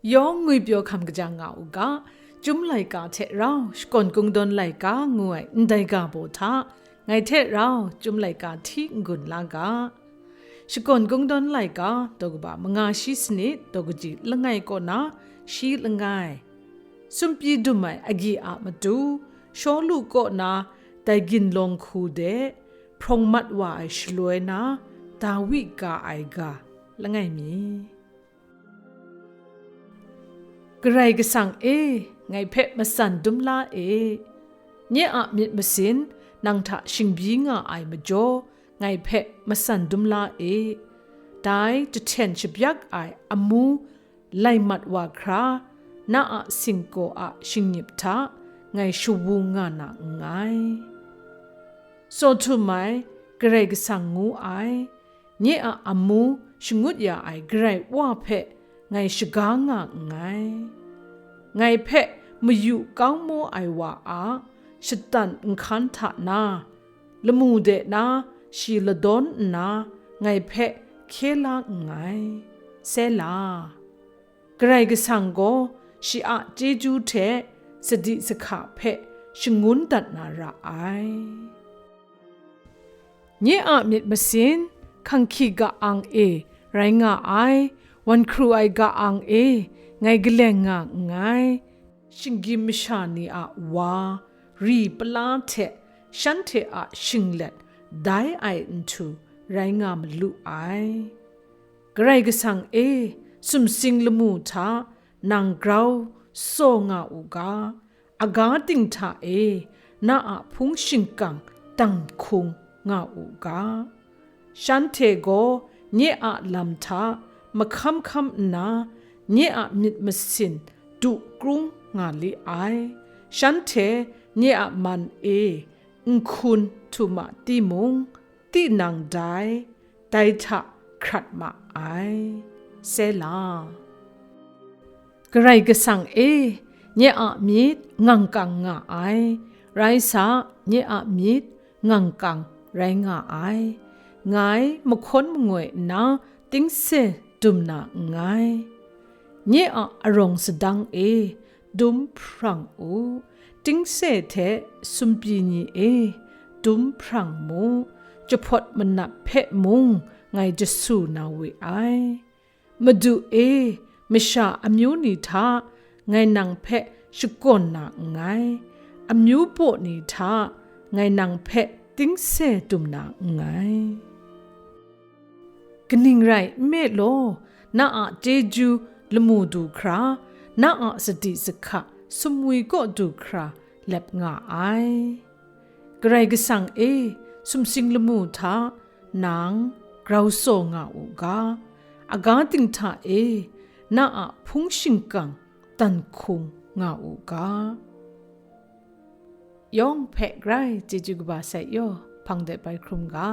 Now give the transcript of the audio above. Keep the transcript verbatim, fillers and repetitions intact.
Yawng ngwipyaw hkam kaja nga u ga, Chyum laika hte rau Shakawn Kungdawn laika ngu ai ndai ga baw hta, ngai hte rau Chyum laika hti n-gun la ga. Shakawn Kungdawn laika daw kaba manga shi sanit daw kaji langai kaw na shi langai. Sumpyi dum ai agyi a matu, Shawlu kaw na dai ginlawng hku de, hprawng mat wa ai shaloi na, Dawi ga ai ga, langai mi. Karai Kasang e, ngai hpe matsan dum la e. Nye a myit masin nang hta shingbyi nga ai majaw, ngai hpe matsan dum la e. Dai jahten shabyak ai amu lai mat wa hkra, na a singkaw a shingnip hta ngai shawu nga na nngai. Tsaw htum ai, Karai Kasang ngu ai, nye a amu shangut ya ai Karai Wa hpe ngai shaga nga nngai. Ngai hpe mayu kau mu ai wa a shatan nhkan hta na, lamu de na shi ladawn nna ngai hpe hkye la nngai. Sela. Karai Kasang gaw shi a chyeju hte sadi sahka hpe shangun dat na ra ai. Nye a myit masin, hkanghki ga-ang e rai nga ai, wan hkru ai ga-ang e ngai galeng nga nngai. Shinggyim masha ni a wa, ri pala hte shanhte a shinglet dai ai nhtu rai nga malu ai. Karai Kasang e, sumsing lamu hta nang grau saw nga u ga, aga ting hta e na a hpung shingkang dang hkung nga u ga. Shanhte gaw nye a lam hta mahkam hkam nna, nye a myit masin du krung nga li ai. Shanhte nye a man e nhkun htum a timung, tinang dai, dai hta hkrat ma ai. Sela. Karai Kasang e, nye a myit ngangkang nga ai, rai sa, nye a myit ngangkang rai nga ai. Ngai mahkawn mangoi nna tingse dum na nngai. Nye a arawng sadang e, dum hprang u, tingse hte sumpyi ni e, dum hprang mu, jahpawt manap hpe mung ngai jasu na we ai. Madu e, masha amyu ni hta ngai nang hpe shakawn na nngai, amyu baw ni hta ngai nang hpe tingse dum na nngai. Kaning rai nme law, na a chyeju lamu du hkra, na a sadi sahka sumwi kaw du hkra lep nga ai. Karai Kasang e, sumsing lamu hta nang grau saw nga u ga, aga ting hta e na a hpung shingkang dan hkung nga u ga. Yawng hpe grai chyeju kaba sai yaw hpang de bai hkrum ga.